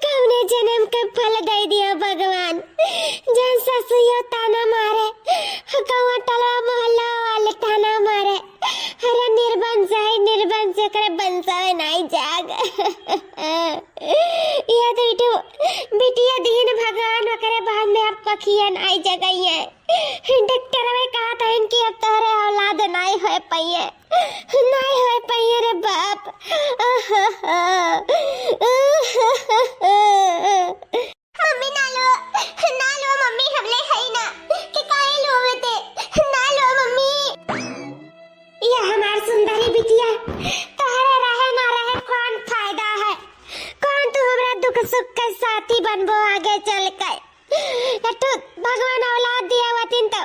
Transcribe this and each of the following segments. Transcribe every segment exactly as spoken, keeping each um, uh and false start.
कौने जन्म के फल दे दियो भगवान, जौन ससुइयो ताना मारे, गौवा टोला मोहल्ला वाले ताना मारे। अरे निर्बंस है, निर्बंस, एकरे बंसावे नाई जाग। ये दुइठो बिटिया दीन भगवान, ओकरे बाद में अब कोखिया नाई जगइहैं। डॉक्टरवे कहत हइन कि अब तोहरे औलाद नाई होए पइहैं, नाई होए पइहैं रे बाप। मम्मी ना लो, ना लो मम्मी, हमले हई ना, कि काहे लो बेटे, ना लो मम्मी। ये हमार सुंदरी बिटिया, तोहरे रहे ना रहे कौन फायदा है, कौन तू हमरा दुख सुख के साथी बनबो आगे चल के। एक ठो भगवान औलाद दिया हुआ तीन तो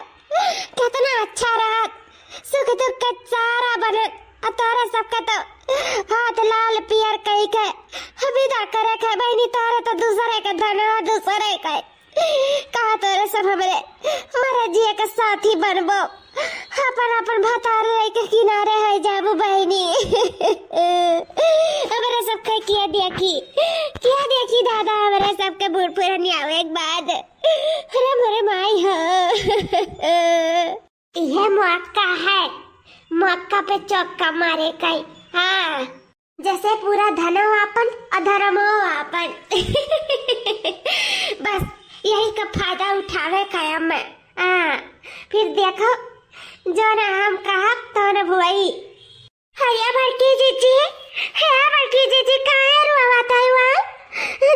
कितना अच्छा रहत, सुख दुख के सहारा बनत। आ तोहरे सबके तो हाथ लाल पियर कई के विदा करे के बहिनी, तोहरे तो दूसरे के धन हो, दूसरे के। का तोहरे सब हमरे मरे जिए के साथी बनबो? अपन अपन भतार रह के किनारे है जाबू बहिनी। हमरे सबके किया देखी, किया देखी दादा, हमरे सबके बूढ़ पुरानी आवे के बाद। अरे मोरे माई हो। इहे मौका है, मौका पे चौका मारे कई। हाँ, जैसे पूरा धनो आपन और धर्मो आपन। बस यही का फायदा उठावे कई हम। हाँ, फिर देखो, जौन हम कहब तौन होई। अरे बड़की जीजी, हे बड़की जीजी, काहे रोवत है हो?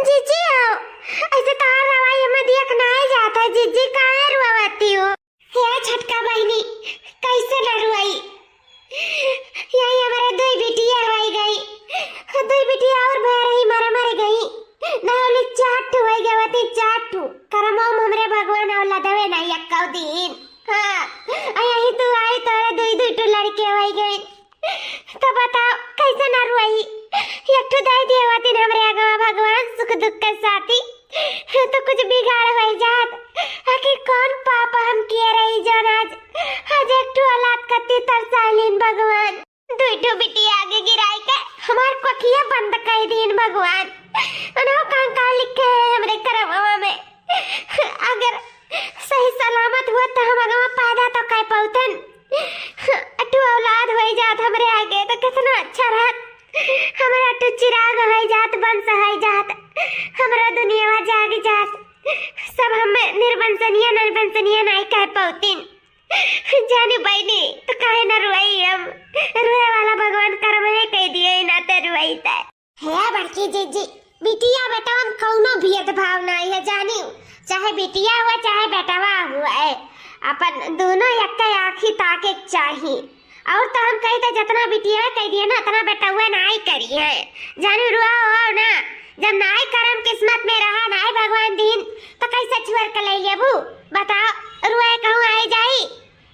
जीजी हो, ऐसे तोहार रवाई हमें देख नाई जात है जीजी, काहे रोवती हो? हे छोटका बहिनी, कैसे न रोई? यही हमारे दुई बिटिया होई गई, दुई बिटिया और भय रही, मर मर गई। ना होली चार ठो होई गए होती, चार ठो। करमो में हमरे भगवान औलादवे ना यक्कौ दीन। हाँ, आ यही तू आई तोरे दुई दुई ठो लड़के होई गई। तो बताओ, कैसे ना रोई? एक ठो दे दिए होतिन हमरे अगवा भगवान सुख दुख के साथी, तो कुछ बिगाड़ होई जात। आखिर कौन पाप हम किए रही जौन आज, आज एक ठो औलाद कत्ती तरसाइलिन भगवान। दुई ठो बिटिया आगे गिराई के हमार कोखिया बंद कर दीन भगवान। अनहो कहाँ का लिखे है हमरे करमवा में? अगर सही सलामत हुआ तो हम अगवा पैदा तो कर पौतन। अटू औलाद होई जात हमरे आगे तो कितना अच्छा रहत। हमरा अटू चिराग होई जात, वंश होई जात, हमरा दुनिया जाग जात। सब हम निर्वंशनिया, निर्वंशनिया नाई कह पौतिन। जानी बहिनी, तो काहे ना रुआई हम? रुए वाला भगवान करम है, कह दिए ना ते रुआई ते। हे बड़की जीजी, बिटिया बेटवन कौनो भेदभाव नाई है, जानी। चाहे बिटिया हुआ, चाहे बेटवा हुआ है, अपन दोनों एक आँखी ताके के चाही। और तो हम कही तो जितना बिटिया कह दिए ना, उतना बेटवा नाई करी है, जानी। रुआ हो ना, जब नाई करम किस्मत में रहा, नाई भगवान दीन, तो कैसे छुअर के ले लेबू? बताओ, रुए कहूँ आई जाई?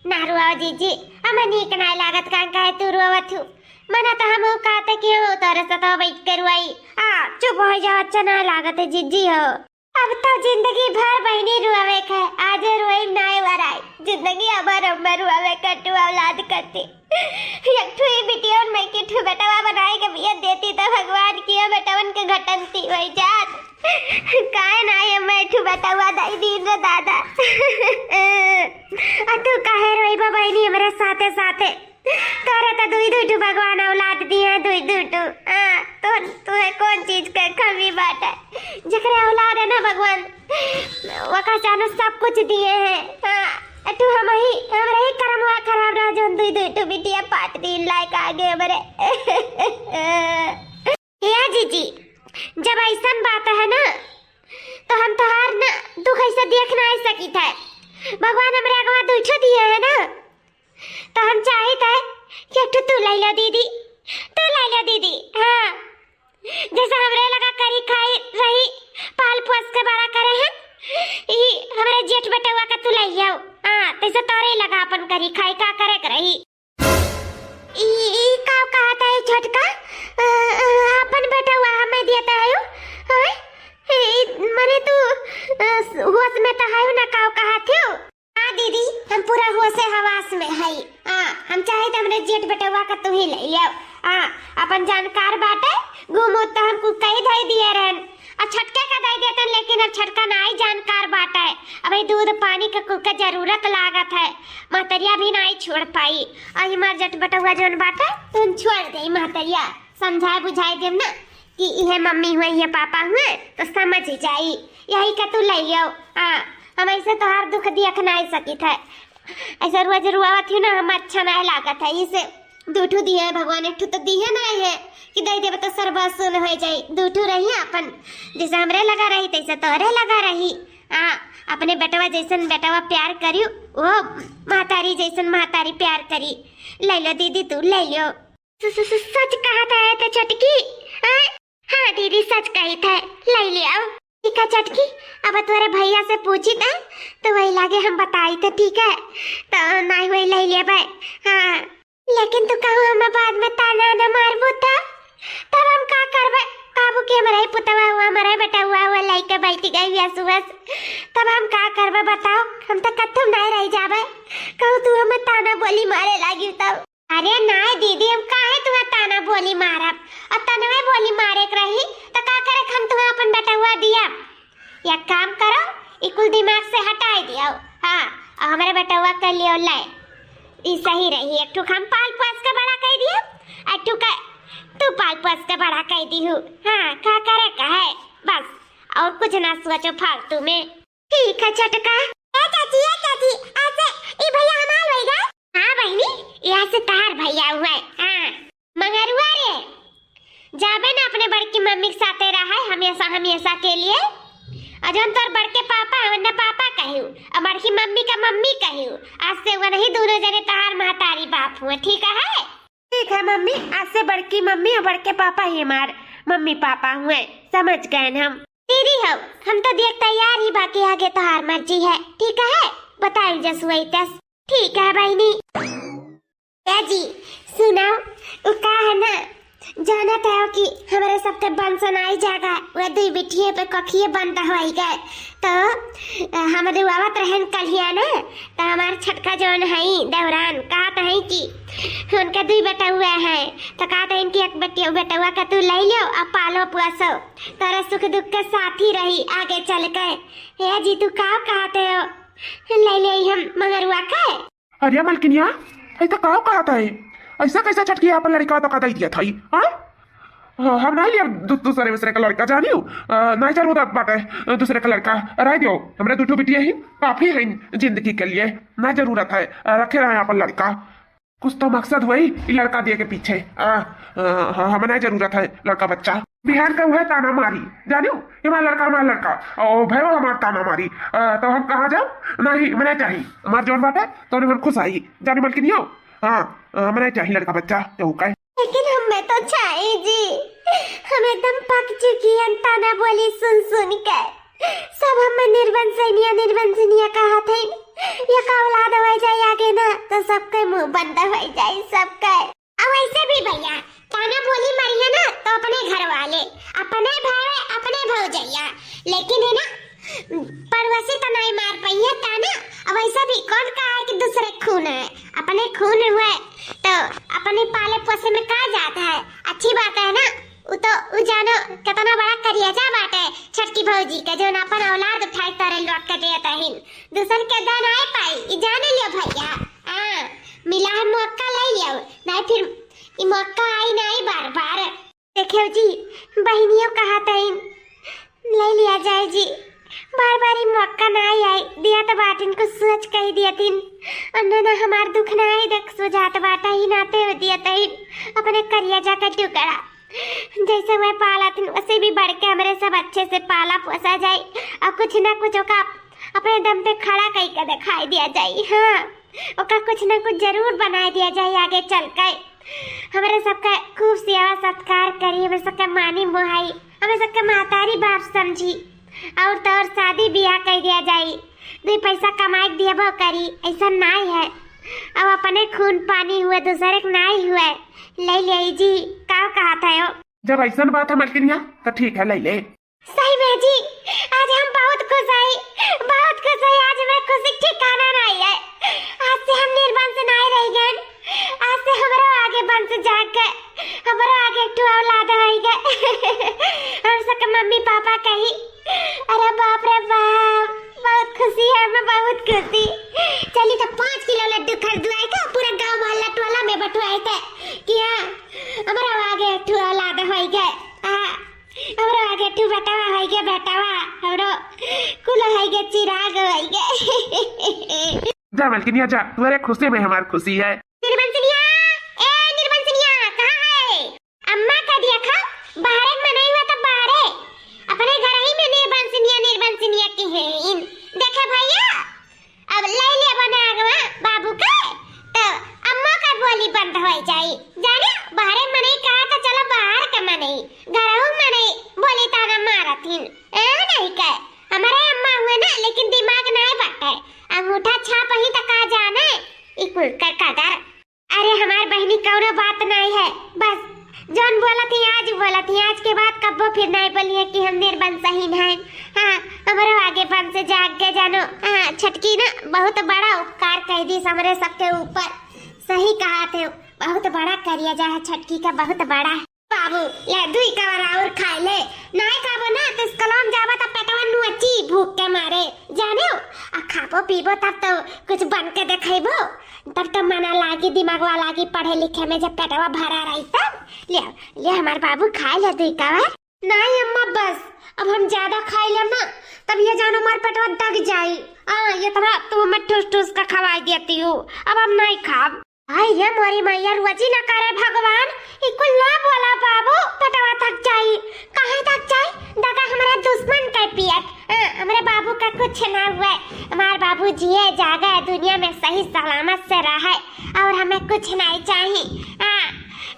ना रुआओ जीजी, हमें नीक नाई लागत, कान काहे तू रुआवत हूँ? मना तो हम कहते कि हम तोरे सतवा बैठ के रुआई। आ, चुप हो जाओ, अच्छा ना लागत है जीजी हो। अब तो जिंदगी भर बहिनी रुआवे के, आज रुआई नाई वराई। जिंदगी हमार अम्मा रुआवे कटू औलाद करती। एक ठू ही बिटियन में के ठू बेटवा बनाए के बिया देती तो भगवान किया बेटवन के घटंती होई जात। काहे ना ये मैं ठू बेटवा दाई दीन रे दादा। आ तू काहे रोई बा बहिनी हमरे साथे साथे? तोरे तो दुई दुई ठू भगवान औलाद दिए हैं, दुई दुई ठू। हाँ, तो तू है कौन चीज के कमी बाटे? जेकरे औलाद है ना भगवान, ओका चानो सब कुछ दिए हैं। हाँ, तू हम ही, हमरे ही करमवा खराब रहा जौन दुई दुई ठू बिटिया पाट दीन लायक आगे हमरे। या जीजी, जब ऐसन बात है ना, तो हम तोहार ना दुख ऐसे देख ना आई सकित है। भगवान हमरे अगवा दुई ठो दिए है ना, तो हम चाहित है कि एक ठो तू ले लो दीदी, तू ले लो दीदी। हाँ, जैसे हमरे लगा करी खाई रही, पाल पोस के बड़ा करे हैं, ई हमरे जेठ बेटवा का तू ले आओ। हाँ, तैसे तोरे लगा अपन करी खाई का करे के रही। ई, ई का कहत है छोटका? अ, अ, अपन बेटवा हमें देता है यू? हाँ? ई, मने तू, अ, होश में तो है ना, का कहत हो? हाँ दीदी, हम पूरा होशे हवास में हई। हाँ, हम चाहे तो हमरे जेठ बेटवा का तू ही ले आओ। हाँ, अपन जानकार बाटे, गुमो तो हम कुल कई धई दिए रहन, अब छटके का दई देतन, लेकिन अब छटका नाई जानकार बाटे। अब ई दूध पानी के कुल के जरूरत लागत है, महतरिया भी नाई छोड़ पाई। और हमार जट बटौआ जौन बाटे, तुम छोड़ दे महतरिया, समझाए बुझाए देम ना कि इहे मम्मी हुए, इहे पापा हुए, तो समझ ही जाई। यही का तू ले लियो। हाँ, हम ऐसे तोहार दुख दियख नाई सकित है, ऐसे रोज रुआवत ही ना, हम अच्छा नाई लागत है। इसे दू ठू दिए है भगवान, एक ठू तो दिए ना है कि दे देबे तो सरबा सुन हो जाई। दू ठू रही अपन, जैसे हमरे लगा रही तैसे तोहरे लगा रही। हाँ, अपने बेटवा जैसन बेटवा प्यार करियो, वो महतारी जैसन महतारी प्यार करी। ले लो दीदी, तू ले लो। स-, स-, स-, सच कहत है तो छोटकी? हाँ? हाँ दीदी, सच कहित है, ले ले आओ। ठीक है छोटकी, अब तोरे भैया से पूछी त, तो वही लागे हम बताई त, ठीक है? तो नाई वही ले लेबे। हाँ, लेकिन तू कहूँ हमें बाद में ताना न मारबू त, तब हम का करबे? काबू के हमारे पुतवा हुआ, हमारे बेटा हुआ, हुआ लइके बैठ गई हुआ सुबह से, तब हम का करबे बताओ? हम तो कत्थम नाई रह जाबे, कहूँ तू हमें ताना बोली मारे लागी तब। अरे नाय दीदी, हम काहे तुहा ताना बोली मारब? और तनवे बोली मारे के रही, तो का करे हम तुहा अपन बेटवा दिया? एक काम करो, ई कुल दिमाग से हटाई दियो। हाँ, और हमारे बेटवा के लिए ले, ई सही रही। एक ठुक हम पाल पोस के बड़ा कर दियो, एक ठुक तू पाल पोस के बड़ा कर दिहू। हाँ, का करे का है, बस, और कुछ ना सोचो फालतू में। ठीक है छोटका। ए चाची, ए चाची, ऐसे ई भैया हमार होइगा? हाँ बहिनी, यहाँ से तहार भैया हुए। हाँ, मंगरुआ रे, जाबे ना अपने बड़की मम्मी के साथे रहे हमेशा, हमेशा के लिए। और जौन तोर बड़के पापा हवन ना, पापा कहियो, और बड़की मम्मी का मम्मी कहियो, आज से वो नहीं, दोनों जने तहार महतारी बाप हुए, ठीक है? ठीक है मम्मी, आज से बड़की मम्मी और बड़के पापा ही हमार मम्मी पापा हुए, समझ गए हम। दीदी हो, हम तो देख तैयार ही, बाकी आगे तोहार मर्जी है, ठीक है? बताइल जस वही तस। ठीक है बहिनी। ए जी, सुनाओ, उ का है ना, जानत है कि हमारे सबके बंस नाई जागा, वह दुई बिटिये पे कखिए बंद होई गए। तो अ, हम रुआवत रहन कलिया ना, तो हमार छोटका जौन है देवरान, कहत है कि उनके दुई बेटउआ है, तो कहत है कि एक बेटी, बेटउआ का तू ले लो, अब पालो पोसो, तोरे सुख दुख के साथी रही आगे चल के। हे जी, तू का कहत हो, ले ले हम मंगरुआ के? अरे मलकिनिया, ऐसा का कहत है? ऐसा कैसे छटकी अपन लड़का तो का दे दिया था, हाँ? हाँ, हम नहीं लिया दू-, दूसरे, दूसरे का लड़का, जानियो? अ, नहीं जरूरत बाटे दूसरे का लड़का, रह दियो। हमरे दू ठो बिटिया ही काफी है जिंदगी के लिए, ना जरूरत है, अ, रखे रहे अपन लड़का। कुछ तो मकसद हुई ई लड़का दिए के पीछे। अ, अ, हाँ, हमें नहीं जरूरत है लड़का बच्चा। बिहान का हुए ताना मारी, जानियो? ये हमारा लड़का, हमारा लड़का, ओ, भयो हमार ताना मारी। अ, तो हम कहाँ जाओ? नहीं, हमें नहीं चाहिए। हमार जौन बाटे, तो हम खुश आई। जानी मलकिनियो? हाँ, अ, हमें नहीं चाहिए लड़का बच्चा, केहू का। लेकिन हमें तो चाही जी, हम एकदम पक चुकी हैं ताना बोली सुन सुन के। सब हमें निर्वंशनिया, निर्वंशनिया कहत हैं। ये का औलाद हो जाए आगे ना, तो सबके मुंह बंद हो जाए, सबके। और वैसे भी भैया, ताना बोली मरिए ना, तो अपने घर वाले, अपने भाई, अपने भौजैया, लेकिन है ना, पड़ोसी तो नहीं मार पाई है ताना। अब ऐसा भी कौन कहा है कि दूसरे खून है, अपने खून हुए तो अपने पाले पोसे में का जाता है, अच्छी बात है ना। उ तो उ जानो कितना बड़ा करियाजा बाटे छटकी भौजी के, जौन अपन औलाद उठाई तारे लौट के देत रहिन, दूसर के दन आए पाई, ई जाने लियो भैया। हाँ, मिला है मौका ले लियो, नहीं फिर ई मौका आई नहीं बार बार। देखियो जी, बहिनियो कहत हईन, ले लिया जाए जी, बार बार ई मौका ना आई, दिया तो बाटिन, कुछ सोच कही दियतिन, अन्ने ना हमार दुख ना आई, देख सुझात बाटा ही नाते हो दियत हईन, अपने करियाजा का टुकड़ा जैसे वह पालत हईन, वैसे भी बढ़ के हमरे सब अच्छे से पाला पोसा जाए और कुछ ना कुछ ओका अपने दम पे खड़ा कई के दिखाई दिया जाए। हाँ, ओका कुछ ना कुछ जरूर बनाए दिया जाए आगे चल के। हमरे सबका खूब सेवा सत्कार करी, हमरे सबका मानी मोहाई, हमरे सबका महतारी बाप समझी। और तो और शादी ब्याह कर दिया जाई, दो पैसा कमाए के दियबो करी, ऐसा नाई है। अब अपने खून पानी हुए, दूसरे के नाई हुए, ले ले जी, का कहत है हो? जब ऐसन बात है मलकिनिया, तो ठीक है, ले ले। सही में जी, आज हम बहुत खुश हई, बहुत खुश हई। आज हमारे खुशी के ठिकाना नहीं है। आज से हम निर्वंश नहीं रह गए। आज से हमारा आगे वंश जाग के हमरो आगे एक ठो औलाद होइगे। हम सबके मम्मी पापा कही, अरे बाप रे बाप, बहुत खुशी है, हमें बहुत खुशी। चली तो पाँच किलो लड्डू खरीदवाए के पूरा गांव मोहल्ला टोला में बंटवाए थे कि हाँ, हमरो आगे एक ठो औलाद होइगे। हाँ, हमरो आगे एक ठो बेटवा होइगे, बेटवा, हमरो कुल होइगे, चिराग होइगे। जा मलकिनिया जा, तुम्हारे खुशी में हमार खुशी है। निर्बंसनिया, ए निर्बंसनिया, कहाँ है? अम्मा का दिया खा, बाहरे मनई हुआ तो बाहरे। अपने घर ही में निर्बंसनिया, निर्बंसनिया की है इन। देखे भैया, अब ले ले बना गवा बाबू का, तो अम्मा का बोली बंद हो जाई। जाने, बाहरे मनई कहा तो चलो बाहर का मनई, घरहू मनई बोली ताना मारत हिन। ए नहीं कहे, हमारे अम्मा हुए ना, लेकिन दिमाग नहीं बाटे। अंगूठा छाप ही तो का जाने, ई कुल कर कदर। अरे हमार बहिनी, कौनो बात नाई है, बस जौन बोलत ही आज बोलत ही, आज के बाद कब्बो फिर नाई बोलिए कि हम निर्बंसहीन हैं। हाँ, हमरो आगे बंस जाग के जानो। हाँ, छोटकी ना बहुत बड़ा उपकार कह दी हमरे सबके ऊपर। सही कहा थे, बहुत बड़ा करिया जा है छोटकी का, बहुत बड़ा। बाबू, ले दुई कवर और खाए ले। नाई खाबो ना, तो स्कूल में जाबो तो पेटवा नुअची भूख के मारे, जाने हो? आ खाबो पीबो तब तो कुछ बन के देखेबो, तब तो मना लागी, दिमागवा लागी पढ़े लिखे में, जब पेटवा भरा रही तब। ले, ले हमार बाबू खाए ले दुई कवर। नाई अम्मा, बस, अब हम ज्यादा खाए लेब ना, तब ये जानो हमार पेटवा दग जाई। आ, ये तोरा तू हमें ठूस ठूस के खवाई देती हो, अब हम नाई खाब। आई रे मोरी मैया, रोजी न करे भगवान, ई कुल ना बोला बाबू, पेटवा थक जाई। काहे थक जाई? दगा हमरा दुश्मन के पियत। हाँ, हमरे बाबू का कुछ ना हुए। हमार बाबू जिए जागे, दुनिया में सही सलामत से रहे और हमें कुछ नहीं चाही। हाँ,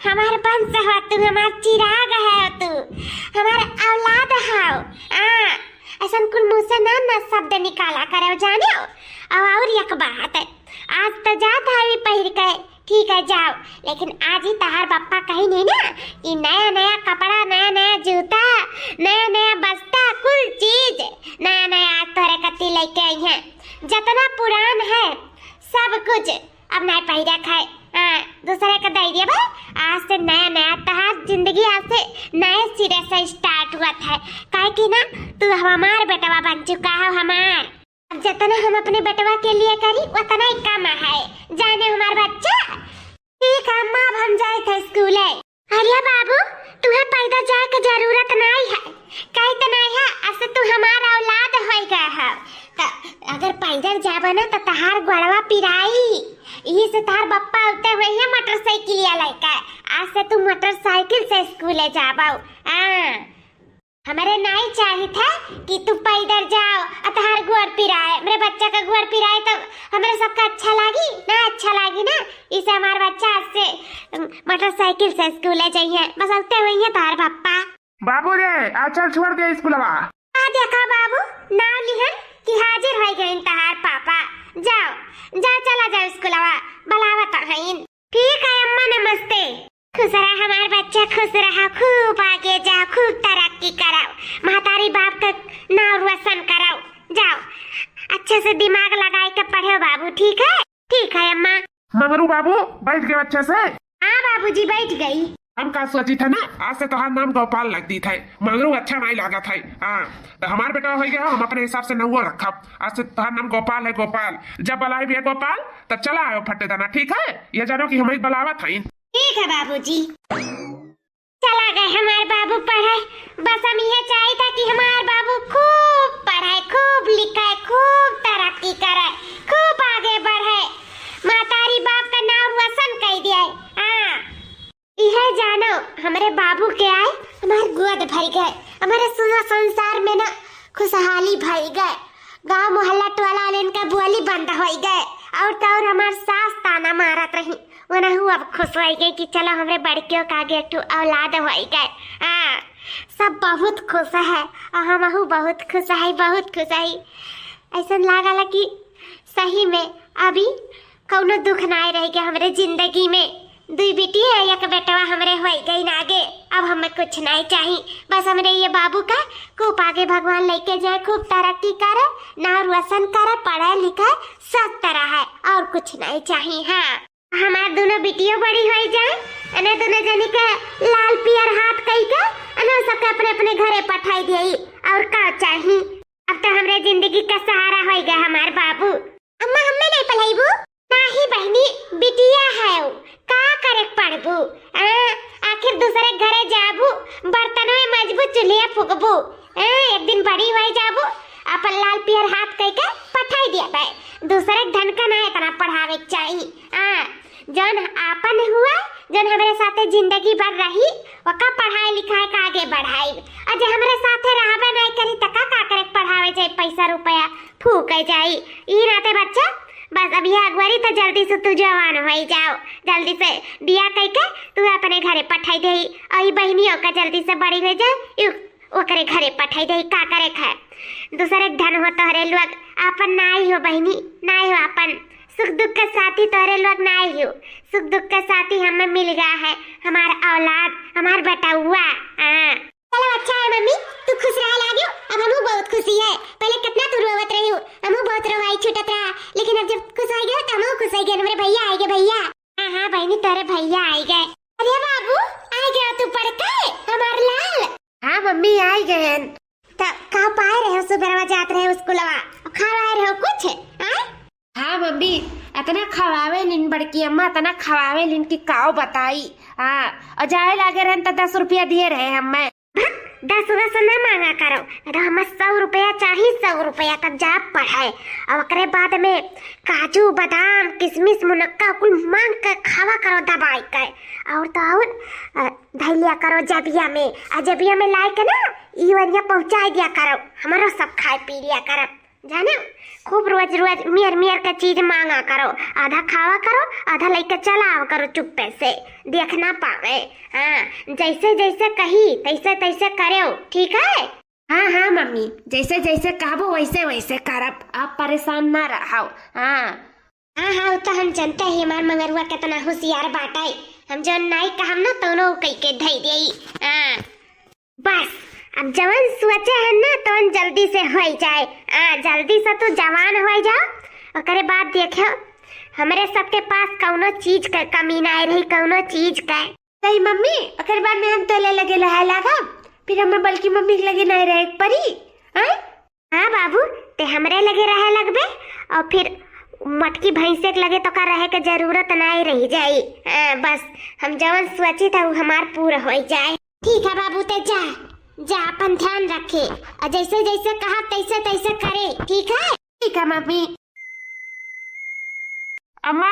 हमार वंश हो तू, हमार चिराग है तू, हमार औलाद हो। हाँ, ऐसन कुल मुँह से ना, ना शब्द निकाला करे, जाने हो? और, और एक बात है, आज तो जात हवी पहिर के, ठीक है जाओ, लेकिन आज ही तहार पप्पा कही नहीं ना कि नया नया कपड़ा, नया नया जूता, नया नया बस्ता, कुल चीज नया नया आज तोरे कती लेके आई हैं। जितना पुरान है सब कुछ अब नया पहिरा खाए, हाँ, दूसरे का दे दिया भाई। आज से नया नया तहार जिंदगी, आज से नए सिरे से स्टार्ट हुआ था, काहे कि ना तू हमार बेटवा बन चुका है, हमार। अब जितना हम अपने बेटवा के लिए करी, उतना ही कम है। जाने हमार बच्चा। ठीक है अम्मा, अब हम जाए थे स्कूले। अरे बाबू, तुहे पैदल जाए के जरूरत नाई है। कहे तो नाई है, आज से तू हमार औलाद होई गए है। त अगर पैदल जाबे ना, त तहार गोड़वा पिराई। यही से तहार पप्पा उते हुए हैं मोटरसाइकिलिया लेके। आज से तू मोटरसाइकिल से स्कूले जाबो। हाँ। हमरे नाई चाहित है कि तू पैदल जाओ, आ तहार गोड़ पिराए, हमरे बच्चा का गोड़ पिराए, तब हमरे सबका अच्छा लागी ना, अच्छा लागी ना। इसे हमार बच्चा आज से, अम, मोटरसाइकिल से स्कूले जाइए, बस उते हुए हैं तहार पप्पा। बाबू रे, आ चल, छोड़ दे स्कूलवा। आ देखा बाबू, नाव लिहन कि हाजिर हो गए तहार पापा। जाओ, जा, चला जाओ स्कूलवा, बुलावत हईन। ठीक है अम्मा, नमस्ते। खुश रहा हमार बच्चा, खुश रहा, खूब आगे जाओ, खूब तरक्की कराओ, महतारी बाप का नाव रोशन कराओ। जाओ, अच्छे से दिमाग लगाए के पढ़ो बाबू, ठीक है? ठीक है अम्मा। मंगरू बाबू, बैठ गए अच्छे से? हाँ बाबूजी, बैठ गई। हम का सोची थे ना, आज से तोहार नाम गोपाल रख दी थे। मंगरू अच्छा नहीं लागत है। हाँ, तो हमार बेटा हो गया, हम अपने हिसाब से नौवा रखब। आज से तोहार नाम गोपाल है, गोपाल। जब बुलाए भी है गोपाल, तब चला आयो फटे दाना, ठीक है? ये जानो कि हम ही बुलावत हईन। ठीक है बाबूजी। चला गए हमार बाबू पढ़े। बस हम ये चाहित है कि हमार बाबू खूब पढ़े, खूब लिखे, खूब तरक्की करे, खूब आगे बढ़े, महतारी बाप का नाम रोशन कर दिए। हाँ, इहे जानो, हमरे बाबू के आए, हमार गोद भर गए, हमारे सुना संसार में ना खुशहाली भर गए। गांव मोहल्ला टोला वाले इनका बोली बंद हो गए, और तो और हमार सास ताना मारत रही, वनहु अब खुश हो गए कि चलो हमरे बड़कियों का आगे एक ठो औलाद हो गए। हाँ, सब बहुत खुश है और हमहू बहुत खुश है, बहुत खुश है। ऐसा लागल कि सही में अभी कौनो दुख नाय रह गया हमरे जिंदगी में। दुई बिटिया एक बेटवा हमरे होई गई ना आगे, अब हमें कुछ नाय चाही। बस हमरे ये बाबू का खूब आगे भगवान लेके जाए, खूब तरक्की करे, नाम रोशन करे, पढ़े लिखे, स्वस्थ रहे, और कुछ नाय चाही। हाँ। हमार दुनो बिटियो बड़ी होई जाए, अने दुनो जनी के लाल पियर हाथ कई के, अने सबके अपने अपने घरे पठाई दिए। और का चाही? अब तो हमरे जिंदगी का सहारा होई गए हमार बाबू। अम्मा, हम्मे नहीं पढ़ाईबू? नाही बहिनी, बिटिया है उ, का करे के पढ़बू? आ, आखिर दूसरे के घरे जाबू, बर्तन में मजबू, चूल्हे फूकबू। आ, एक दिन बड़ी होई जाबू, अपन लाल पियर हाथ कई के पठाई दिया बे। दूसरे के धन का ना इतना पढ़ावे के चाही। आ, जौन आपन हुआ, जौन हमरे साथे जिंदगी भर रही, ओका पढ़ाई लिखाई का आगे बढ़ाई। और जे हमरे साथे रहबे नहीं करी, त का, का करे के पढ़ावे जाए, पैसा रुपया फूके जाई। ई नाते बच्चा, बस अब यह अगुवारी तो जल्दी से तू जवान होई जाओ, जल्दी से बियाह कई के तू अपने घरे पठाई दे। और ई बहिनियों का जल्दी से बड़ी हो जाए, यू ओकरे घरे पठाई दे। का करे है, दूसरे के धन हो तोहरे लोग, आपन नाई हो बहिनी, नाई हो आपन। सुख दुख के साथी तोहरे लोग नाई हो, सुख दुख के साथी हमें मिल गया है, हमार औलाद, हमार बेटउआ। हाँ। चलो अच्छा है मम्मी, तू खुश रहे लागियो, अब हमहू बहुत खुशी है। पहले कितना तू रोवत रही हो, हमहू बहुत रोवाई छूटत रहा, लेकिन अब जब खुश हो गए तो हमहू खुश हो गए। हमारे भैया आए गए, भैया। हाँ हाँ बहिनी, तोरे भैया आए गए। अरे बाबू, आए गए तू पढ़ के, हमार लाल। हाँ मम्मी, आए गए हैं। त का पाए रहे हो, सुबह जात रहे हो स्कूलवा, खावाए रहे हो कुछ? हाँ? हाँ मम्मी, इतना खवावे लिन बड़की अम्मा, इतना खवावे लिन कि काओ बताई। हाँ, और जाए लागे रहन त दस रुपया दिए रहे हमें। भक, दस वस ना मांगा करो, अगर हमें सौ रुपया चाही, सौ रुपया तब जा पढ़े। और ओकरे बाद में काजू, बादाम, किशमिश, मुनक्का कुल मांग के खावा करो दबाई के। और तो और, अ, धैलिया करो जबिया में, आ जबिया में लाए के ना, ई वरिया पहुंचाए दिया करो, हमारो सब खाए पी लिया करो। जाने, खूब रोज रोज मियर मियर के चीज मांगा करो, आधा खावा करो, आधा लेके चला आवा करो चुप्पे से, देख ना पावे। हाँ, जैसे जैसे कही तैसे तैसे करो, ठीक है? हाँ हाँ मम्मी, जैसे जैसे कहबो वैसे वैसे करब, आप परेशान ना रहो। हाँ। हाँ हाँ, उ तो हम जनते ही, हमार मंगरुआ कितना होशियार बाटे। हम जौन नाई कहम ना, तौनो कई के धई देई। हाँ। बस, अब जवन सोचे है ना, तवन जल्दी से होई जाए। आ, जल्दी से तू जवान होई जाओ, ओकरे बाद देखो, हमरे सबके पास कौनो चीज के कमी ना रही, कौनो चीज के। सही मम्मी, ओकरे बाद में हम तोले लगे रहे लागब, फिर हमें बल्कि मम्मी के लगे नहीं रहे के पड़ी। आय? हाँ बाबू, ते हमरे लगे रहे लगबे, और फिर मटकी भैंसे के लगे तो का रहे के जरूरत नहीं रही जाई। हाँ, बस हम जवन सोची था, वो हमार पूरा होई जाए। ठीक है बाबू, ते जा, जा अपन ध्यान रखे, और जैसे जैसे कहा तैसे तैसे करे, ठीक है? ठीक है मम्मी। अम्मा,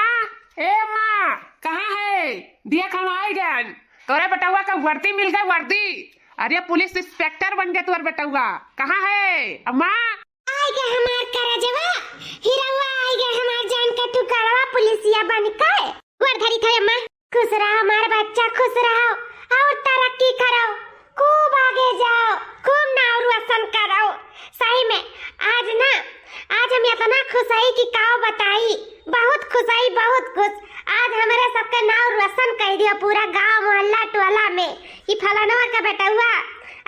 ए अम्मा, कहाँ है? देख हम आए गए। तोरे बेटउआ का वर्दी मिल गए, वर्दी। अरे पुलिस इंस्पेक्टर बन गए तोर बेटउआ। कहाँ है अम्मा? आए गए हमार करजवा, हीरवा आए गए हमार जान का टुकड़वा पुलिसिया बन के। गोड़ धरी थे अम्मा। खुश रहो हमार बच्चा, खुश रहो और तरक्की करो, खूब आगे जाओ, खूब नाव रोशन करो। सही में आज ना, आज हम इतना खुश हई कि काव बताई, बहुत खुश हई, बहुत खुश। आज हमरे सबके नाव रोशन कर दिया पूरा गांव, मोहल्ला, टोला में कि फलानवा का बेटउआ,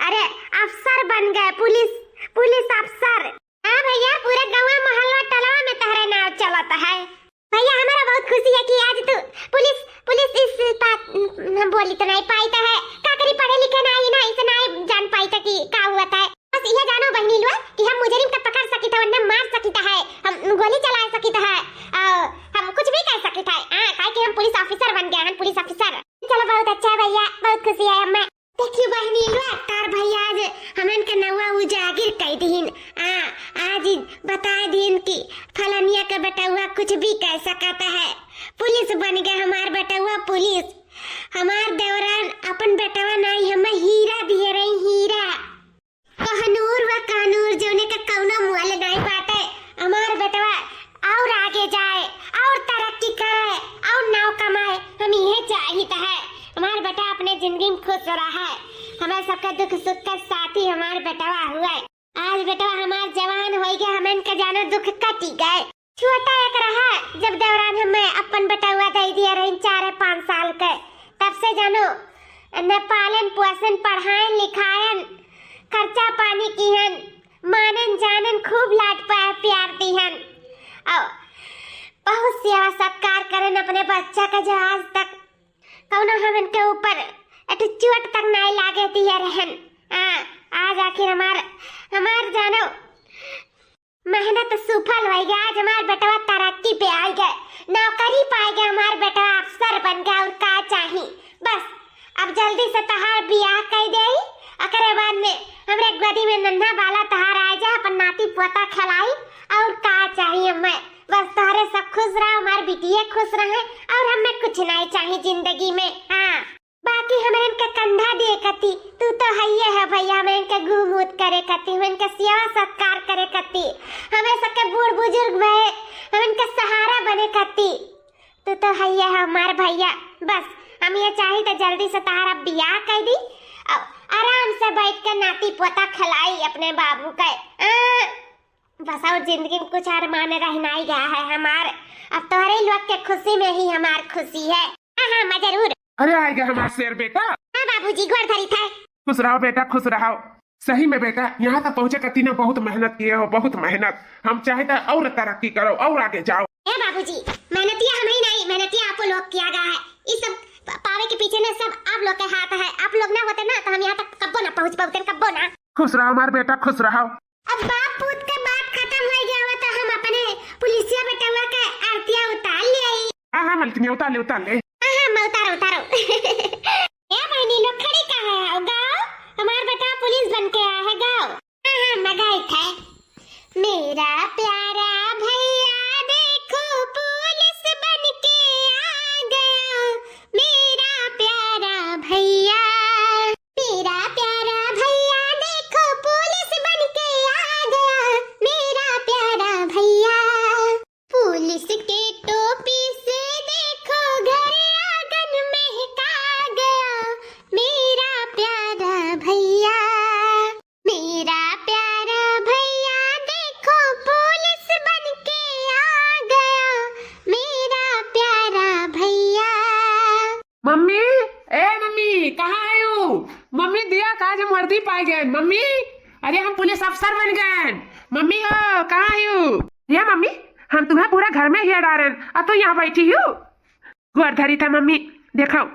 अरे, अफसर बन गए, पुलिस, पुलिस अफसर। हाँ भैया, पूरा गांव, मोहल्ला, टोला में तहरे नाव चलत है। भैया, हमारा बहुत खुशी है कि आज तू पुलिस, पुलिस इस बात, हम बोली तो नहीं पाई तो है, का करी, पढ़े लिखे नहीं ना, इसे नहीं जान पाई था कि का हुआ था। बस ये जानो बहनी लोग कि हम मुजरिम का पकड़ सकी था, उन्हें मार सकी था है, हम गोली चला सकी था है, और हम कुछ भी कर सकी था, हाँ, काहे कि हम पुलिस ऑफिसर बन गए हैं, पुलिस ऑफिसर। चलो, बहुत अच्छा है भैया, बहुत खुशी है हमें। देखियो बहनी लोग, तार भैया आज हमन के नवा उजागिर कई दिहिन। आ, आज ई बता दिहिन कि फलनिया के बेटउआ कुछ भी कर सकत है। पुलिस बन गए हमार बेटउआ, पुलिस। हमार देवरान अपन बेटवा नहीं, हमें हीरा दिए रही, हीरा। कहनूर व कानूर, जौने का कौनो मोल नहीं बाटे। हमार बेटवा और आगे जाए, और तरक्की करे, और नाव कमाए, हम इहे चाहित है। हमार बेटा अपने जिंदगी में खुश रहे, हमार सबका दुख सुख का साथी हमार बेटवा हुए। आज बेटवा हमार जवान होई गए, हमन का जानो दुख कटी गए। छोटा एक रहा, जब देवरान हमें अपन बेटवा दे दिए रही चार पाँच साल के, तब से जानो न पालन पोषण, पढ़ायन लिखायन, खर्चा पानी किहन, मानन जानन, खूब लाड प्या-, प्यार दिहन। और बहुत सेवा सत्कार करेन अपने बच्चा का, जो आज तक कौनो हमन के ऊपर एक ठो चोट तक नाहीं लागे दिए रहन। हाँ, आज आखिर हमार, हमार जानो मेहनत सुफल होइगा। आज हमार बेटवा तरक्की पे आइगा, नौकरी पाइगा, हमार बेटवा अफसर बनिगा, और का चाही? बस अब जल्दी से तहार बियाह कइ देई, ओकरे बाद में हमरे गोदी में नन्हा बाला तहार आइ जाए, अपन नाती पोता खेलाई, और का चाही हमें? बस तोहरे सब खुश रहो, हमार बिटिया खुश रहे, और हमें कुछ नाहीं चाही जिंदगी में। हाँ, बाकी हमरे इनका कंधा दिए कती, तू तो हइये है भइया, हमरे इनका गू मूत करे कती, हमरे इनका सेवा सत्कार करे कती, हमें सबके बूढ़ बुजुर्ग भए, हम इनका सहारा बने कती। तू तो हइये है हमार भइया। बस हम ये चाही तो जल्दी से तहार अब बियाह कइ दी, और आराम से बैठ के नाती पोता खिलाई अपने बाबू के। आ, बस और जिंदगी में कुछ अरमान रह नाहीं गया है हमार, अब तोहरे लोग के खुशी में ही हमार खुशी है। हाँ, हाँ, मैं जरूर। अरे, आइगा हमार शेर बेटा। हाँ बाबूजी, गोड़ धरी थे। खुश रहो बेटा, खुश रहो। सही में बेटा, यहाँ तक पहुँचे कती ना बहुत मेहनत किए हो, बहुत मेहनत। हम चाहे तो और तरक्की करो और आगे जाओ। ए बाबूजी, मेहनतिया हम ही नहीं, मेहनतिया आपो लोग किया गया है। इस सब प-, पावे के पीछे ना सब आप लोग के हाथ है। आप लोग ना होते ना तो हम यहाँ तक कब्बो ना पहुँच पाते, कब्बो ना। खुश रहो हमार बेटा, खुश रहो। अब बाप पूत के बात खतम होइ गया हुआ तो हम अपने पुलिसिया बेटवा के आरतिया उतार ले आई। हाँ, हाँ, मलकिनिया, उतार ले, उतार ले। हाँ, हाँ, मैं उतारो, उतारो। ए बहिनी लोग, खड़ी काहे हो? गाओ, हमार बेटा पुलिस बन के आया है, गाओ। हाँ, हाँ, मैं गाई थे। मेरा प्यारा भैया देखो पुलिस बन के आ गया, मेरा प्यारा भैया। मेरा प्यारा भैया देखो पुलिस बन के आ गया, मेरा प्यारा भैया। पुलिस के टोपी से देखो घर आंगन महका गया, मेरा प्यारा भैया। मेरा प्यारा भैया देखो पुलिस बन के आ गया, मेरा प्यारा भैया। मम्मी, ए मम्मी, कहाँ आयु? मम्मी, दिया का आज हम वर्दी पाए गए। मम्मी, अरे हम पुलिस अफसर बन गए। मम्मी हो, कहाँ आयु? ये मम्मी, हम तुम्हें पूरा घर में ही डारेन, अब तो यहाँ बैठी हो। गोड़ धरी था मम्मी, देखो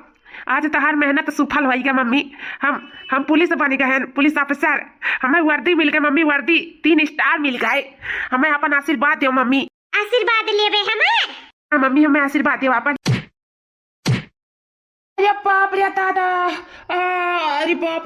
आज तोहार मेहनत सुफल होइगा मम्मी। हम हम पुलिस बन गए हैं, पुलिस अफसर। हमें वर्दी मिल गए मम्मी, वर्दी तीन स्टार मिल गए। हमें अपन आशीर्वाद दो मम्मी। आशीर्वाद लेबे हमार? हाँ मम्मी, हमें आशीर्वाद दो अपन। अरे बाप रे दादा, आ, अरे बाप,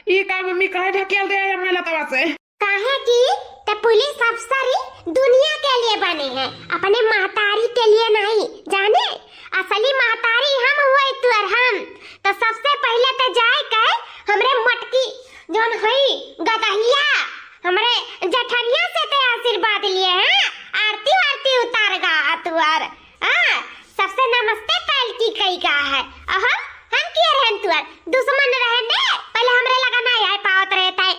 ई का मम्मी काहे ढकेल दे है हमें लतवा से? काहे कि ते पुलिस अफसर ही दुनिया के लिए बने हैं, अपने महतारी के लिए नहीं, जाने? असली महतारी हम हुए तुअर हम। तो सबसे पहले ते जाए के हमरे मटकी जौन हई गदहिया, हमरे जठनिया से ते आशीर्वाद लिए हैं, आरती वारती उतार गा तुअर। हाँ, सबसे नमस्ते पहल की कही गा है। अहो, हम किए रहन तुअर दुश्मन रहे ने, पहले हमरे लगा ना आए पावत रहे थे।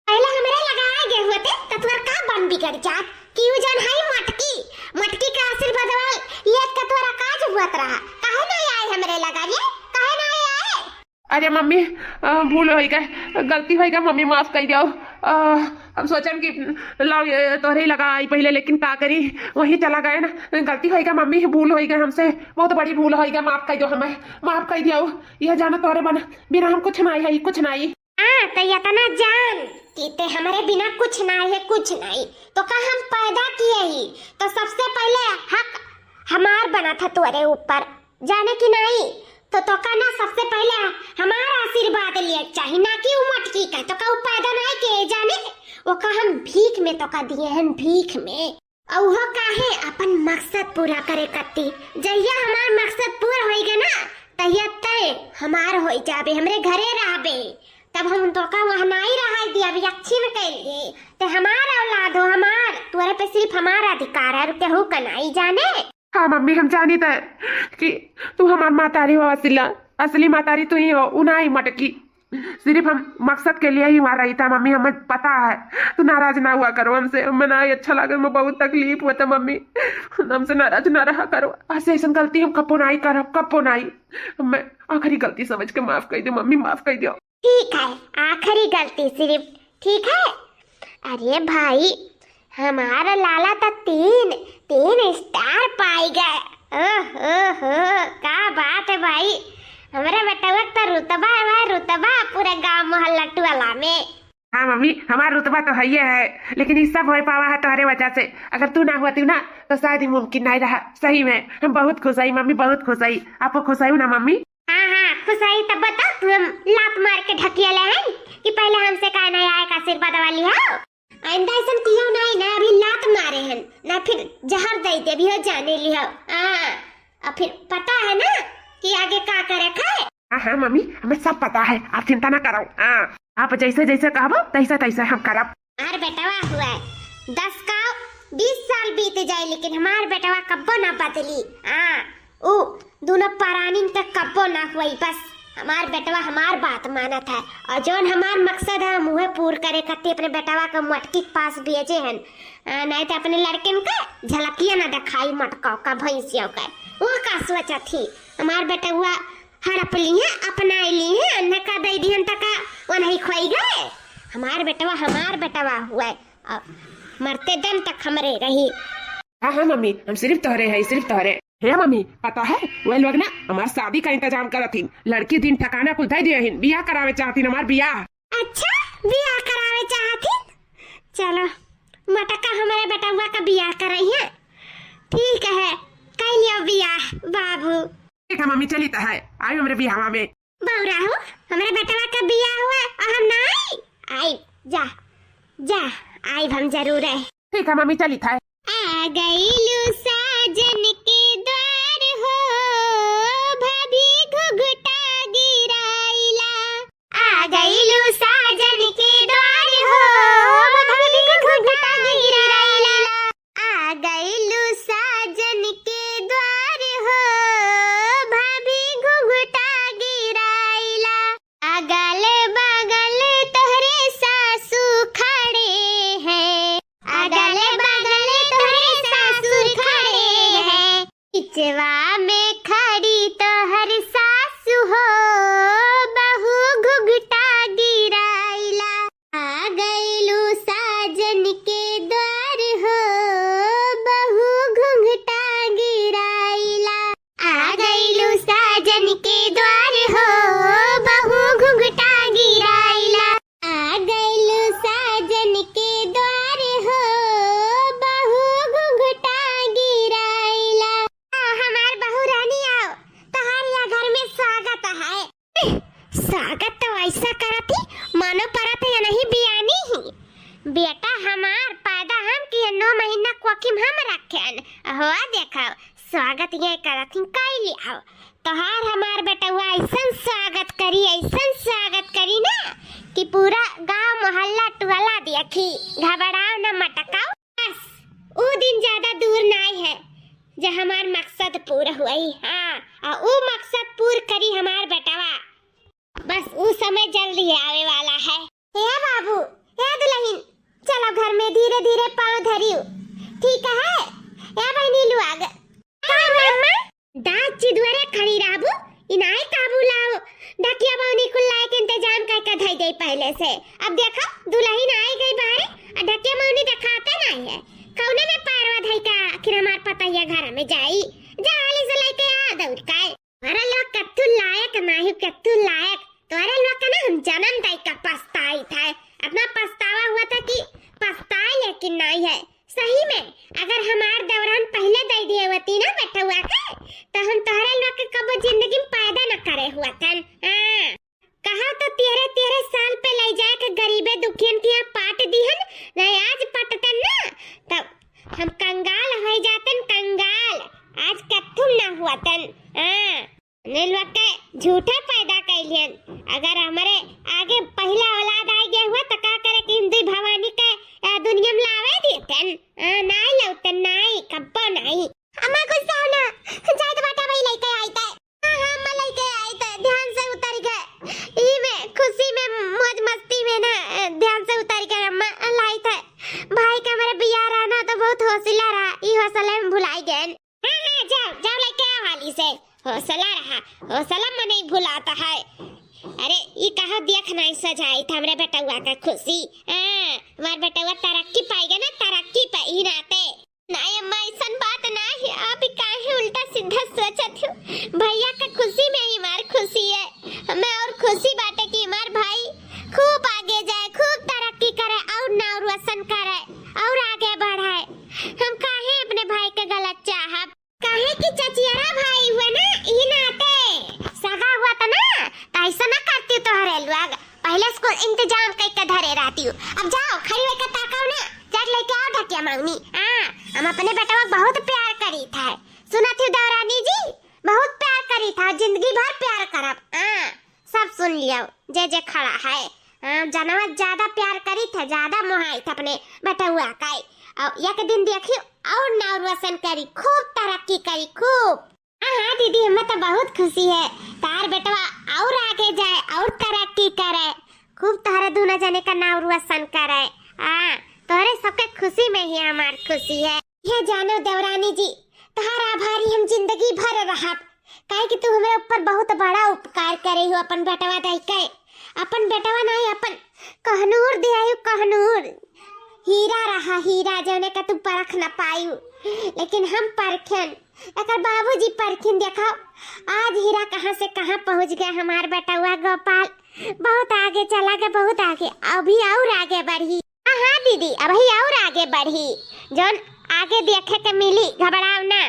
पहले हमरे लगा आए गए होते तो तुअर का बन बिगड़ जात कि उ जौन हई मटकी, मटकी का आशीर्वाद वाल ये का तुअर काज हुआ रहा, काहे ना आए हमरे लगा रे, काहे ना आए? अरे मम्मी, अ, भूल होइगा, गलती होइगा मम्मी, माफ कइ दियो। अ, हम सोचन कि लाओ ये तोहरे लगा आई पहले, लेकिन का करी, वहीं चला गए ना। गलती होइगा मम्मी, भूल होइगा हमसे, बहुत बड़ी भूल होइगा, माफ कइ दियो हमें, माफ कइ दियो। यह जाना तोहरे बना, बिना हम कुछ नाहीं है, कुछ नाहीं। हाँ, तो इतना जान कि ते हमरे बिना कुछ नाहीं है, कुछ नाहीं। तो का हम पैदा किए ही, तो सबसे पहले हक हमार बना था तोरे ऊपर, जाने कि नाहीं? तो तोका ना सबसे पहले हमार आशीर्वाद लिए चाही, ना कि उ मटकी का। तोका उ पैदा नाहीं के जाने, ओका हम भीख में तोका दिए हैं, भीख में। और वो काहे अपन मकसद पूरा करे कत्ती। जहिया हमार मकसद पूरा होइगा ना, तहिया तय हमार होई जाबे, हमरे घरे रहबे। तब हम तोका वहाँ नाहीं रहाई दिया, अभी यक्षिन के लिए। ते हमार औलाद हो, हमार, तोरे पे सिर्फ हमार अधिकार है, और केहू का नाहीं जाने। हाँ मम्मी, हम जानी त कि तू हमार मातारी हो असला, असली मातारी तू ही हो, उ नाहीं मटकी। सिर्फ हम मकसद के लिए ही वहाँ रही था मम्मी, हमें पता है। तू नाराज ना हुआ करो हमसे, हमें नाहीं अच्छा लगे, हमें बहुत तकलीफ हुआ था मम्मी, हमसे नाराज ना रहा करो। ऐसे ऐसन गलती हम कब्बो नाहीं करब, कब्बो नाहीं। मैं आखिरी गलती समझ के माफ कइ दो मम्मी, माफ कइ दो। ठीक है, आखिरी गलती सिर्फ, ठीक है? अरे भाई, हमार लाला त तीन, तीन star पाई गए। ओह, ओह, ओह, का बात है भाई, हमरे बेटवा क त रुतबा है भाई, रुतबा पूरे गाँव मोहल्ला टोला में। हाँ मम्मी, हमार रुतबा तो हइये है, लेकिन ई सब होइ पावा है तोहरे वजह से। अगर तू ना होती ना, तो शायद ई मुमकिन नाहीं रहा। सही में, हम बहुत खुश हई मम्मी, बहुत खुश हई। आपो खुश हई ना मम्मी? हाँ, हाँ, खुश हई। तब बताओ, तू हम लात मार के ढकिया ले हैं कि पहले हमसे काहे नाहीं आए का आशीर्वाद वाली हो? आइंदा ऐसन कियो नाहीं ना, अभी लात मारे हैं ना, फिर जहर दे दे, अभी हो जाने लियो। हाँ, और फिर पता है ना कि आगे का करे खाए। हाँ, हाँ मम्मी, हमें सब पता है, आप चिंता ना करो। हाँ, आप जैसे जैसे कहबो, तैसे तैसे हम करब। हमार बेटवा हुआ है, दस का बीस साल बीत जाए, लेकिन हमार बेटवा कब्बो ना बदली। हाँ, ऊ दोनों परानिन तक कब्बो ना हुई, बस हमार बेटवा हमार बात मानत है, और जौन हमार मकसद है, हम उहे पूर करे खातिर अपने बेटवा के मटकी के पास भेजे हन। आ, नाहीं तो अपने लड़किन के झलकिया ना दिखाई मटकाओ का, भैंसियों का। वो का सोचत ही? हमार बेटवा हड़प ली है, अपनाई ली है, अन्य का दे दिहन तका वो नहीं खोई गए। हमार बेटवा, हमार बेटवा हुआ है, और मरते दम तक हमरे रही। हाँ, हाँ मम्मी, हम सिर्फ तोहरे हैं, सिर्फ तोहरे। हे मम्मी, पता है, वह लोग ना हमार शादी का इंतजाम करत हिन, लड़की दिन ठिकाना कुल दे दिए हिन, बियाह करावे चाहत हिन, हमार बियाह। अच्छा, बियाह करावे चाहत हिन? चलो, मटका हमारे बेटवा का बियाह करई है। ठीक है, कर लियो बियाह बाबू। ठीक है मम्मी, चली तो है, आई हमरे बियाहवा में। बौरा हो, हमरे बेटवा का बियाह हुआ और हम ना आई? आई, जा, जा, आई हम जरूर है। ठीक है मम्मी, चली था। आ गईलू साजन के द्वार हो, भाभी घुघुटा गिराइला। आ गईलू साजन के द्वार हो, भाभी घुघुटा गिराइला। आ गईलू साजन के द्वार हो, भाभी घुघुटा गिराइला। अगल बगल तोहरे सासू खड़े हैं, अगल बगल तोहरे सासू खड़े हैं। बिचवा में खड़ी तोहर सासु हो, बहू घुघुटा गिराइला। आ गईलू साजन के द्वार हो, बहू घुघुटा गिराइला। आ गईलू साजन के द्वार हो, बहू घुघुटा गिराइला। आ गईलू साजन के द्वार हो, बहू घुघुटा गिराइला। आ, हमार बहू रानी आओ, तोहार या घर में स्वागत है। स्वागत तो ऐसा करत ही, मानो परत है या नहीं बियानी ही। बेटा हमार पैदा हम किए, नौ महीना कोखी में हम रखेन। हो देखो, स्वागत ये करत ही, कई लियाओ। तोहार हमार बेटवा ऐसन स्वागत करी, ऐसन स्वागत करी ना कि पूरा गांव मोहल्ला टोला देखी। घबराओ ना मटकाओ। बस, ऊ दिन ज्यादा दूर नाई है, जे हमार मकसद पूरा हुई। हाँ, आ ऊ मकसद पूर करी हमार बेटवा। बस ऊ समय जल्दी आवे वाला है। हे बाबू, हे दुल्हन, चलो घर में धीरे धीरे पाँव धरियो, ठीक है? या बहनी लुआग। का मम्मा? दाँत चिदुअरे खड़ी रहबू, इनाई काबू लाओ। ढकिया बौनी कुल लाए के इंतजाम करके धई दे पहले से। अब देखो, दुल्हन आई गई बाहरे, आ ढकिया बौनी दिखाते नहीं है। कौने में पैरवा धई का आखिर हमार पतैया घर में जाई? जा हाली से लेके आ दौड़ के। तोहरे लोग कत्तू लायक नाही, कत्तू लायक। तोहरे लोग का ना हम जन्म दाई का पछताई था। अपना पछतावा हुआ था कि पछताए लेकिन नहीं है। सही में, अगर हमार दौरान पहले दे दिए होती ना बेटवा के, तो हम तोहरे लोग के कबो जिंदगी में पैदा न करे हुआ था। हाँ। कहा तो तेरह तेरह साल पे ले जाए के गरीबे दुखियन के यहाँ पाट दिहन, नहीं आज पटतन ना, तब हम कंगाल हो जातन, कंगाल। आज कत्थुम ना हुआ तन। हाँ। ने लोग के झूठे पैदा कैलियन। अगर हमरे आगे पहला औलाद आ गया हुआ तो का करे कि हिंदू भवानी के, अ, दुनिया में लावे देतन। अ, नाई लौतन, नाई, कब्बो नाई। अम्मा गुस्सा हो ना, जाए तो बाटा भाई लेके आई ते। हाँ, हाँ, अम्मा लेके आई ते, ध्यान से उतर के। ई में खुशी में मौज मस्ती में ना, अ, ध्यान से उतर के अम्मा लाई ते। भाई के हमरे बियाह रहा ना तो बहुत हौसला रहा, ई हौसला में भुलाई गए। हाँ, हाँ, जाओ, जाओ, लेके आओ हाली से। हौसला रहा, हौसला मनई भुलाता है। अरे, ई कहा देख नहीं सजाई था हमरे बेटउआ का खुशी। हाँ, हमार बेटउआ तरक्की पाएगा ना, तरक्की खूब तरक्की करे और नाउर रोशन करे और आगे बढ़े। हम काहे अपने भाई के गलत चाहब? काहे कि चचियरा भाई हुए ना, ई नाते सगा हुआ त ना, त ऐसा ना करती तोहरे लोग। पहले से कुल इंतजाम कइके धरे रहती हूँ। अब जाओ, खड़ी होके ताकाओ ना, चट लेके आओ ढकिया मौनी। हाँ, हम अपने बेटवा के बहुत प्यार करी था, सुनत ही देवरानी जी, बहुत प्यार करी था, जिंदगी भर प्यार करब। हाँ, सब सुन लियो, जे जे खड़ा है। हाँ, जनवा ज्यादा प्यार करी था, ज्यादा मोहाई था अपने बेटवा का। और एक दिन देखी और नाउर रोशन करी, खूब तरक्की करी, खूब। हाँ, हाँ दीदी, हमें तो बहुत खुशी है, तार बेटवा और आगे जाए और तरक्की करे, खूब तोहरे दोनों जने का नाउर रोशन करे। हाँ, तोहरे सबके खुशी में ही हमार खुशी है। ये जानो देवरानी जी, तोहार आभारी हम जिंदगी भर रहब, काहे कि तू हमरे ऊपर बहुत बड़ा उपकार करे हो, अपन बेटवा दई के। अपन बेटवा नहीं, अपन कहनूर दे आयु, कहनूर। हीरा रहा हीरा, जौने का तू परख न पायु, लेकिन हम परखेन, एकर बाबूजी परखिन। देखो, आज हीरा कहाँ से कहाँ पहुँच गए हमार बेटवा गोपाल। बहुत आगे चला गए, बहुत आगे, अभी और आगे बढ़ी। हाँ, हाँ दीदी, अभी और आगे बढ़ी, जौन आगे देखे के मिली, घबराओ ना।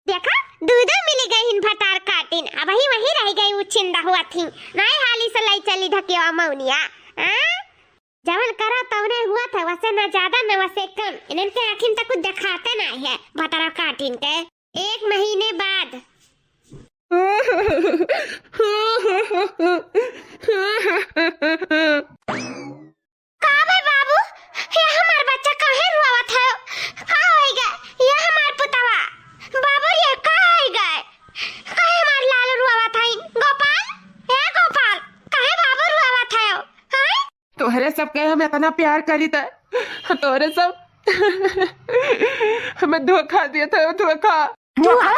देखा, दूधो मिली गई हिन भतार काटिन, अबही वही रह गई उछिंदा हुआ थी। नाई हाली से लाई चली ढकेवा मौनिया। हाँ? जवन करा तवने हुआ था, वसे ना ज्यादा ना वसे कम। इनन के आखिन तक कुछ दिखाते ना है भतार काटिन के। एक महीने बाद। का बे बाबू, ये हमार बच्चा काहे रोवत है? का होई गए? ये हमार पुतवा। बाबू, ये का होई गए? काहे हमार लाल रोवत है? गोपाल, ए गोपाल, काहे बाबू रोवत है? हैं? तोहरे सबके हम इतना प्यार करी त, तोहरे सब हमें धोखा दिए थे, धोखा। धोखा?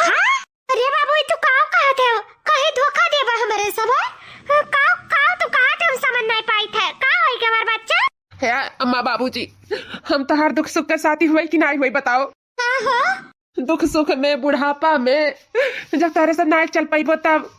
अरे बाबू, ई तू काव कहत हो? काहे धोखा देबा हमरे सब, हैं? काव, काव तू कहत हो, हम समझ नहीं पाई थे। का होई के हमार बच्चा? हे अम्मा बाबूजी, हम तोहार दुख सुख के साथी हुए कि नहीं हुए, बताओ? हाँ हो। दुख सुख में, बुढ़ापा में, जब तोहरे सब नाई चल पाइबो, तब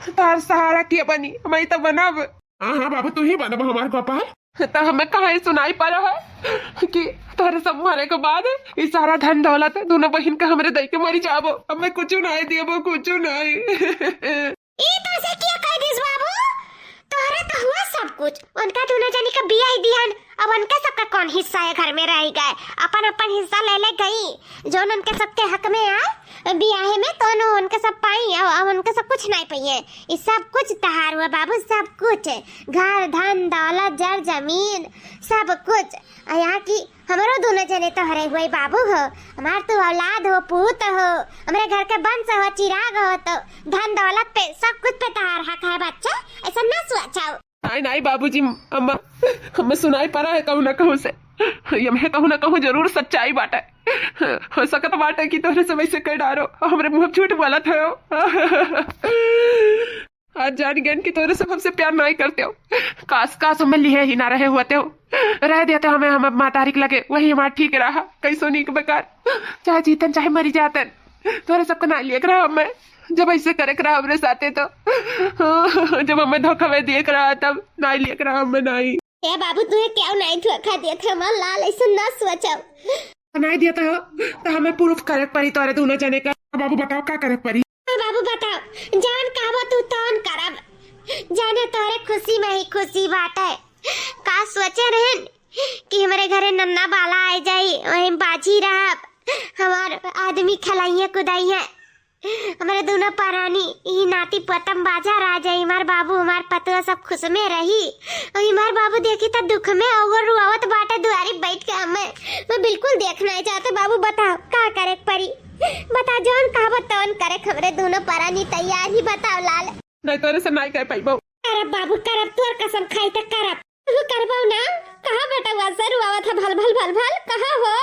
तोहार सहारा के बनी? हम ही तो बनब। हाँ, हाँ बाबू, तू ही बनब हमार गोपाल। त हमें कहाँ सुनाई पड़ा है कि तोहरे सब मरे के बाद ई सारा धन दौलत दोनों बहिन के हमरे दई के मरी जाबो, हमें कुछ नहीं देबो, कुछ नहीं। ई तो से क्या कह दिस बाबू, तोहरे तो हुआ सब कुछ, उनका दोनों जनी का बियाह दिहन, अब उनका सबका कौन हिस्सा है घर में रह गए, अपन अपन हिस्सा ले ले गई, जौन उनके सबके हक में आए बियाहे में, तौन उनके सब पाई, अब, अब उनके सब कुछ नहीं पाइए। ई सब कुछ तहार हुआ बाबू, सब कुछ, घर, धन, दौलत, जर, जमीन, सब कुछ। आ यहाँ की हमरो दोनों जने तोहरे हुए बाबू हो, हमार तू औलाद हो, पूत हो, हमरे घर के वंश हो, चिराग हो, तो धन दौलत पे, सब कुछ पे तहार हक है बच्चा, ऐसा ना सोचाओ। नहीं, नहीं बाबूजी, अम्मा, हमें सुनाई पड़ा है कहूँ ना कहूँ से, ये हमें कहूँ ना कहूँ जरूर सच्चाई बाटे। हो सकत बाटे कि तोहरे सब ऐसे कह डारो, हमरे मुँह झूठ बोलत हो। आज जान गए कि तोहरे सब हमसे प्यार नहीं करते हो। काश, काश हमें लिए ही ना रहे होते हो, रह देते हमें, हम मातारी के लगे, वही हमारा ठीक रहा, कैसो नीक बेकार, चाहे जीतन चाहे मरी जातन, तोहरे सबका ना लिए रहा हमें। जब ऐसे करे के रहा हमरे साथे तो, जब हमें धोखा में दिए के रहा तब नाई लिए के रहा हमें नाई। ए बाबू, तुहे क्या नाई धोखा दिया था, हमार लाल ऐसे ना सोचो। नाई दिया था, तो हमें प्रूफ करे के पड़ी तोरे दोनों जने का। बाबू बताओ का करे के पड़ी? ए बाबू बताओ, जान कहबो तू तौन करब, जाने तोरे खुशी में ही खुशी बाटे। का सोचे रहन कि हमरे घरे नन्ना बाला आ जाई, वहीं बाजी रहब, हमार आदमी खलाइए कुदाइए। हमरे दोनों परानी, ई नाती पोतम बाजा रह जाई, हमार बाबू, हमार पतोह सब खुश में रही। और हमार बाबू देखी त दुख में और रुआवत बाटे दुआरी बैठ के हमें। मैं बिल्कुल देख नहीं चाहते बाबू, बताओ का करे के परी? बता, जौन कहबो तौन करे के हमरे दोनों परानी तैयार ही, बताओ लाल। नहीं तोरे से नहीं कह पाइबो। अरे बाबू, करब तोर कसम खाई त करब। तू करबो ना? कहाँ बेटा हुआ से रुआवत है भल भल भल भल? कहाँ हो?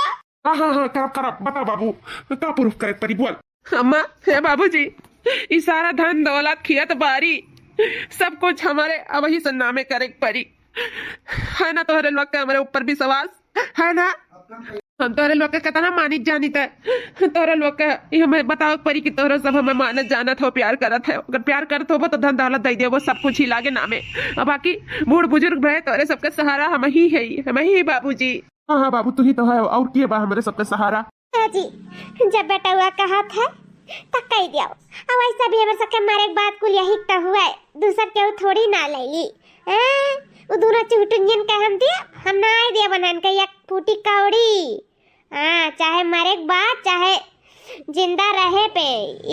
हाँ, हाँ, हाँ, करब, करब। बता बाबू, का प्रूफ करे के परी, बोल। अम्मा, हे बाबूजी, ई सारा धन दौलत, खेत बारी, सब कुछ हमरे अबही से नामे करे के परी। है ना तोहरे लोग के हमरे ऊपर विश्वास? है ना? हम तोहरे लोग के कितना मानित जानित है। तोहरे लोग के ई हमें बतावे के परी कि तोहरे सब हमें मानत जानत हो, प्यार करत है। अगर प्यार करत होबो तो धन दौलत दे देबो, सब कुछ ही लागे नामे। अब बाकी बूढ़ बुजुर्ग भए, तोहरे सबके सहारा हम ही है, हम ही बाबूजी। हाँ, हाँ बाबू, तू ही तो है, और के बा हमरे सबके सहारा? ए जी, जब बेटवा कहत है, त कह दियो। अब ऐसा भी हमरे सबके मारे के बात कुल यही त हुआ है, दूसर केहू थोड़ी ना ले ली। हैं? उ दोनों चुहटुनियन के हम दिया, हम ना आए दिया बनन के एक फूटी कौड़ी। हाँ, चाहे मरे के बाद, चाहे जिंदा रहे पे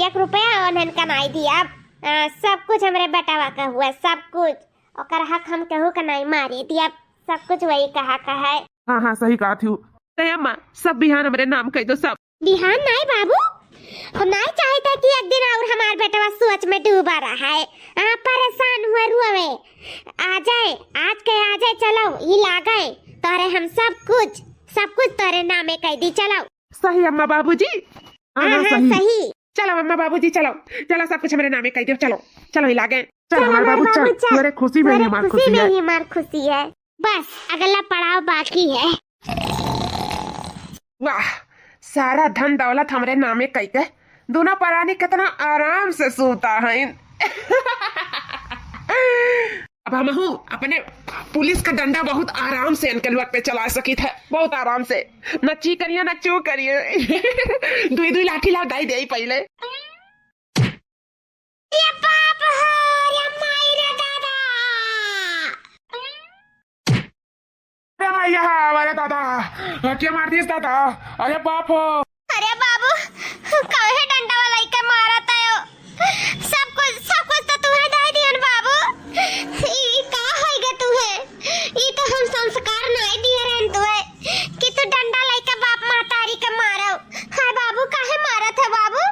एक रुपया उन्हन का नाई दिया। हाँ, सब कुछ हमरे बेटवा का हुआ, सब कुछ। ओकर हक हम केहू का नाई मारे दिया, सब कुछ वही कहा का है। हाँ, हाँ, सही कहा थी। ए अम्मा, सब बिहान हमरे नाम कह दो, सब। बिहान नाई बाबू, हम नाई चाहते कि एक दिन और हमार बेटवा सोच में डूबा रहा है। आ, परेशान हुए रुआवे। आ जाए, आज के आ जाए, चलो, ई लागे तोरे हम सब कुछ, सब कुछ तोरे नामे कह दी, चलो। सही अम्मा बाबूजी। हाँ, हाँ, हाँ, हाँ, सही। सही। चलो अम्मा बाबूजी, चलो, चलो, सब कुछ हमरे नामे कह दो, चलो, चलो, ई लागे। चल चल हमार हमार बाबू, बाबू, चल, चल। तोरे खुशी में ही तोरे हमार खुशी खुशी में है। ही हमार खुशी है। बस अगला पड़ाव बाकी है। वाह, सारा धन दौलत हमरे नामे कई के दोनों परानी कितना आराम से सूता है। अब हमहू अपने पुलिस का डंडा बहुत आराम से इनके लोग पे चला सकित है, बहुत आराम से। न ची करिए, न चू करिए। दुई दुई लाठी ला दाई दे पहले। ये बाप हो, रे माई रे दादा। अरे मैया, अरे दादा, के मार दिस दादा, अरे बाप हो। अरे बाबू, काहे डंडा वाला इके मारत है हो? सब कुछ, सब कुछ तो तुहे दे दियन बाबू। ई, ई का होइगा तुहे? ई तो हम संस्कार नहीं दिए रहन तुहे कि तू डंडा लइके बाप महतारी के मारो। हाय बाबू, काहे मारत है बाबू?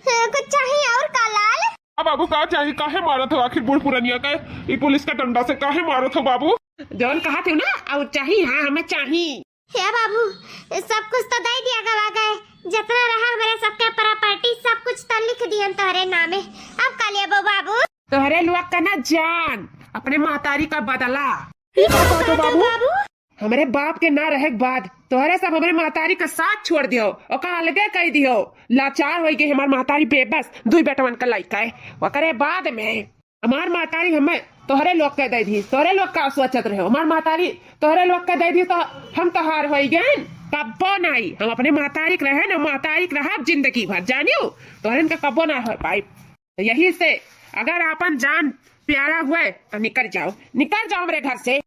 कुछ चाहिए और का लाल? अब बाबू का चाहिए, काहे मारत हो आखिर बूढ़ पुरनिया के? ई पुलिस का डंडा से काहे मारत हो बाबू? जौन कहा थे ना, और चाहिए, हाँ, हमें चाहिए। हे बाबू, सब कुछ तो दे दिया गवा गए, जितना रहा हमारे सबके प्रॉपर्टी, सब कुछ तो लिख दियन तोहरे नामे। अब का लेबो बाबू? तोहरे लोग का ना जान, अपने महतारी का बदला। ई का कहत हो बाबू? हमरे बाप के ना रहे के बाद तोहरे सब हमरे महतारी का साथ छोड़ दियो, ओका अलगे कह दियो। लाचार होई गई हमार महतारी, बेबस, दुई बेटवन का लइका है। ओकरे बाद में हमार महतारी हमें तोहरे लोग के दे दी, तोहरे लोग का सोचत रहे, हमार महतारी तोहरे लोग के दे दी तो हम तोहार होई गए। कब्बो नहीं, हम अपने महतारी के रहे ना, महतारी के रहब जिंदगी भर, जानियो, तोहरे इनका कब्बो ना हो पाई। तो यही से अगर आपन जान प्यारा हुए तो निकल जाओ, निकल जाओ मेरे घर से।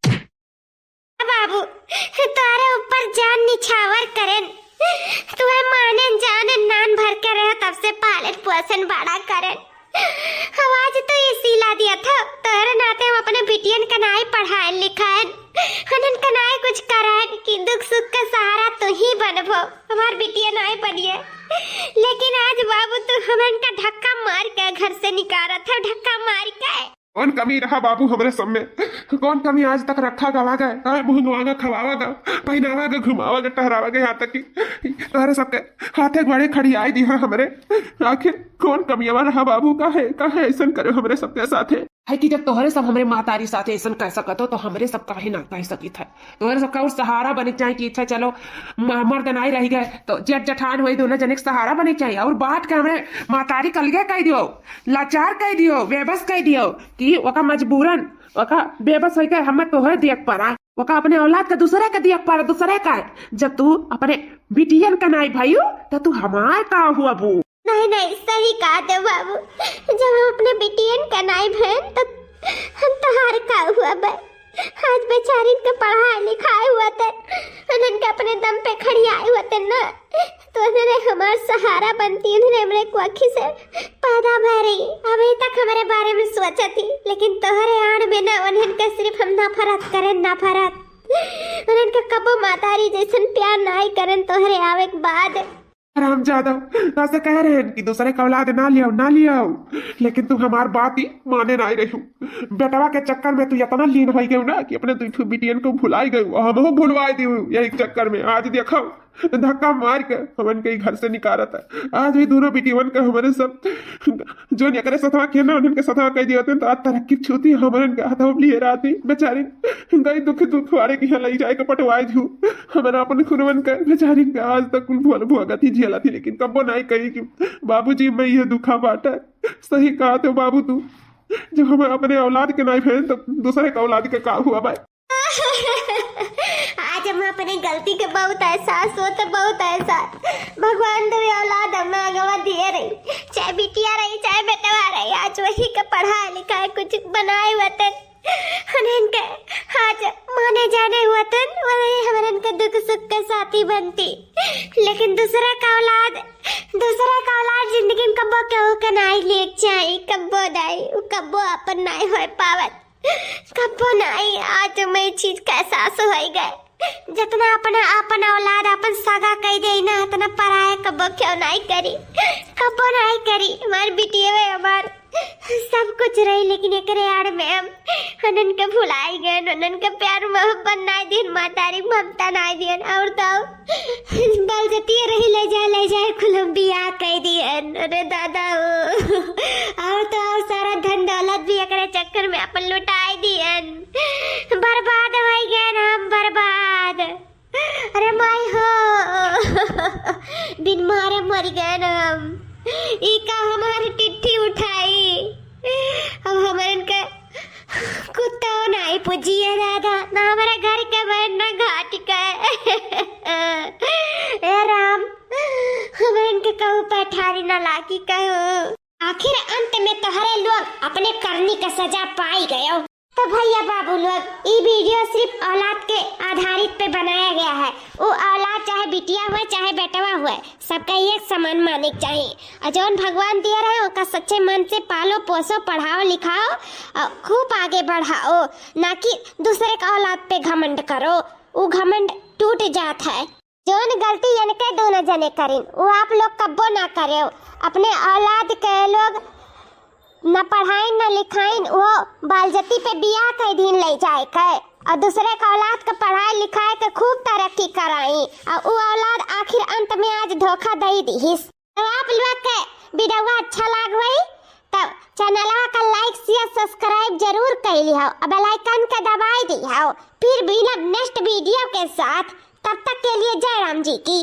बाबू, तोहरे ऊपर जान निछावर करेन, तुहे मानेन जानेन, नान भर के रहे तब से पालन पोषण बड़ा करेन। अब आज तू ई सिला दिया था, तोहरे नाते हम अपने बिटियन का नाई पढ़ाएन लिखाएन, उन्हन का नाई कुछ कराएन कि दुख सुख का सहारा तू ही बनबो, हमार बिटिया नाई बनिए। लेकिन आज बाबू तू हमन का धक्का मार के घर से निकारत है, धक्का मार के। कौन कमी रहा बाबू हमरे सब में? कौन कमी आज तक रखा गवा गए? आए मुँह नुआवा, खवावा गा, पहिनावा गा, घुमावा गा, टहरावा गा, यहाँ तक कि तोहरे सबके हाथे गोड़े खड़ियाए दिहा हमरे। आखिर कौन कमियावा रहा बाबू? काहे, काहे ऐसन करे हमरे सबके साथे? है कि जब तोहरे सब हमरे महतारी साथे ऐसन कर सकत हो, तो हमरे सब काहे ना कर सकित है? तोहरे सबका और सहारा बने के चाही कि अच्छा चलो, म-, मर्द नाई रह गए, तो जेठ जेठान होई, दोनों जने के सहारा बने के चाही। और बात के हमरे महतारी के अलगे कह दियो, लाचार कह दियो, बेबस कह दियो कि ओका मजबूरन, ओका बेबस होई के हमें तोहरे दियक पड़ा, ओका अपने औलाद का दूसरे के दियक पड़ा, दूसरे का। जब तू अपने बिटियन का नाई भइयो, तो तू हमार का हुआ बू? नहीं, नहीं, सही कहा थे बाबू, जब हम अपने बिटियन का नाई भयन, तो हम तोहार का हुआ बे? आज बेचारिन के पढ़ाई लिखाई हुआ थे, उन्हन के अपने दम पे खड़ियाए हुआ थे ना, तो उन्हने हमार सहारा बनती, उन्हने हमरे कोखी से पैदा भय रही, अभी तक हमारे बारे में सोचत ही, लेकिन तोहरे आड़ में ना, उन्हन के सिर्फ हम नफरत करेन, नफरत। उन्हन के कबो महतारी जैसन प्यार नाई करेन तोहरे आवे के बाद। हरामजादा, तोसे कह रहे हैं कि दूसरे का औलाद ना लियाओ, ना लियाओ, लेकिन तू हमार बात ही माने नाई रहू। बेटवा के चक्कर में तू इतना लीन हो गयू ना कि अपने दुई ठो बिटियन को भुलाई गयू, और हमहू भुलवाए दियू यही चक्कर में। आज देखो, धक्का मार के हमन के घर से निकारत है। आज भी दोनों बिटियन के हमरे सब जोन एकरे सथवा खेलना, उन्हन के सथवा कह दिया होते तो आज तरक्की छूती, हमरन के हाथवा में लिए रहती बेचारी। गई दुख दुख वारे के यहाँ लई जाए के पटवाए दिहू। हमरा अपन खुनवन के बेचारिन के आज तक कुल भोल भोगत ही झेलत ही, लेकिन कब्बो नाई कही कि बाबूजी मैं ये दुखा बाटे। सही कहा तो बाबू तू, जब हम अपने औलाद के नाई भेजन तो दूसरे के औलाद के का हुआ भाई? आज हम अपने गलती के बहुत एहसास होत, बहुत एहसास। भगवान दुई औलाद हमें अगवा दिए रही, चाहे बिटिया रही चाहे बेटवा रही, आज वही के पढ़ाए लिखाए कुछ बनाए वतन। उन्हन के आज माने जाने वतन, वही हमरन के दुख सुख के साथी बनती। लेकिन दूसरा का औलाद, दूसरा का औलाद जिंदगी में कब्बो केहू के नाई लेके चाही, कब्बो नाई, उ कब्बो अपन नाई होए पावत। कब्बो नाई, आज मैं ई चीज का एहसास होई गए। जितना अपना, अपन औलाद अपन सगा कई दे ना, उतना पराया कब्बो क्यों नाई करी, कब्बो नाई करी। हमार बिटिया में हमार सब कुछ रही, लेकिन एकरे आड़ में हम उन्हन के भुलाई गए, उन्हन के प्यार मोहब्बत नाई दिन, मातारी ममता नाई दिन, और तो बलजतिये रही, ले जाए, ले जाए, कुल हम बियाह कई दियन। अरे दादा हो, और तो और सारा धन दौलत भी एकरे चक्कर में अपन लुटाई दियन। बर्बाद होई गए हम, बर्बाद। अरे माई हो, बिन मारे मर गए हम। ई का हमारी टिट्ठी उठाई? अब हमरन के कुत्तो नाई पूजिए दादा, ना हमारे घर के बहन, ना घाट के। ए राम, हमरन के कहू पैठारी ना लागी कहू। आखिर अंत में तोहरे लोग अपने करनी का सजा पाई गयो। तो भैया बाबू लोग, ई वीडियो सिर्फ औलाद के आधारित पे बनाया गया है। वो औलाद चाहे बिटिया हुए चाहे बेटवा हुए, सबका एक समान माने के चाही। और जौन भगवान दिया रहे, ओका सच्चे मन से पालो, पोसो, पढ़ाओ, लिखाओ और खूब आगे बढ़ाओ, ना कि दूसरे का औलाद पे घमंड करो। उ घमंड टूट जात है। जौन गलती इनके दोनों जने करिन, वो आप लोग कब्बो ना करेव। अपने औलाद के लोग न पढ़ाइन न लिखाइन, वो बालजती पे बियाह कई दिन ले जाए के, और दूसरे के औलाद के पढ़ाए लिखाए के खूब तरक्की कराई, और वो औलाद आखिर अंत में आज धोखा दई दिहिस। तो आप लोग के वीडियो अच्छा लाग होई, तब चैनलवा का like, share, subscribe जरूर कर लिहो, और bell icon के दबाई दिहो। फिर मिलब next वीडियो के साथ, तब तक के लिए जय राम जी की।